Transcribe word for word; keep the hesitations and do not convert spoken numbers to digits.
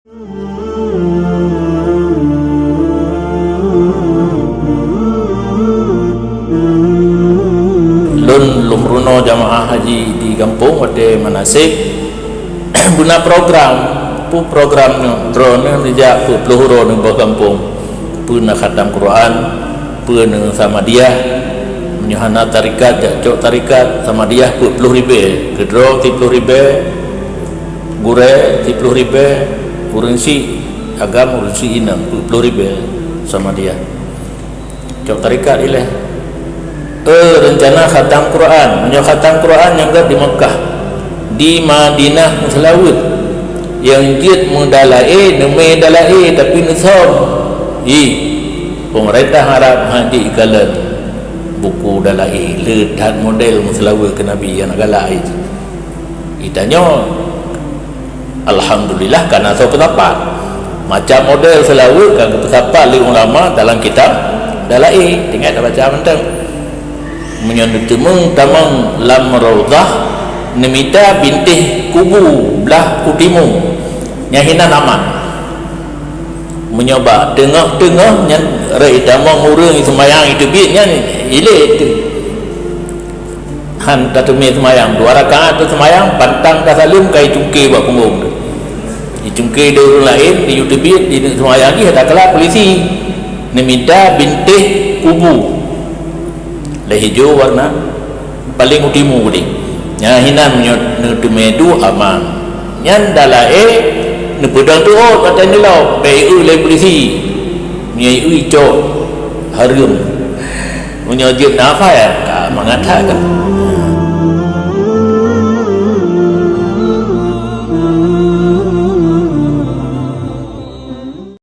Lôn lôn meurunoe jamaah haji di gampông watée manasek, beuna program. Peue program nyoe? Droeneuh neujak peuet ploh uroe nibak gampông. Peue na khatam Quran, peue na samadiah. Meunyoe hana tarekat, jak cok tarekat, samadiah peuet ploh ribée, keudroe siploh ribée, gurée siploh ribée, ureuëng syiek agam, ureuëng syiek inong peuet ploh ribée samadiah. Cok tarekat ilée. Eh, reuncana khatam Quran. Meunyoe khatam Quran nyang göt di Meukah, di Madinah meuseulaweuet. Nyang jeuet meudalaé, neumé dalaé, tapi neusöm. Ih, pemerintah Arab hana jikalon buku dalaé, le that model meuseulaweuet keu Nabi nyang galak. Itanyoe, alhamdulillah, ka na soe peusapat. Macam model seulaweuet ka geupeusapat lé ulama dalam kitab dalaé, tinggai tabaca mantong. Meunyoe neuteumeung tamong lam Raudhah, neumita bintéh kubu blah u timu, nyan hinan aman. Meunyoe bak teungoh-teungoh nyan rot tamong ureuëng seumayang iteubiet nyan ilée teuh. Han tateumé seumayang, dua rakaat teuseumayang, pantang tasaleuem ka icungké bak punggong. Icungké di ureuëng laén, di teubiet, di seumayang jih, takala polisi. Neumita bintéh kubu. Lé hijau warna, paléng u timu deh. Nyan hinan meunyoe neuteumé duek aman. Nyan dalaé neupeudong tuôt watée neulok, bék ieu lé polisi. Meunyoe ieu icok hareuem. Meunyoe jeuet nafai, ka mangat that kan.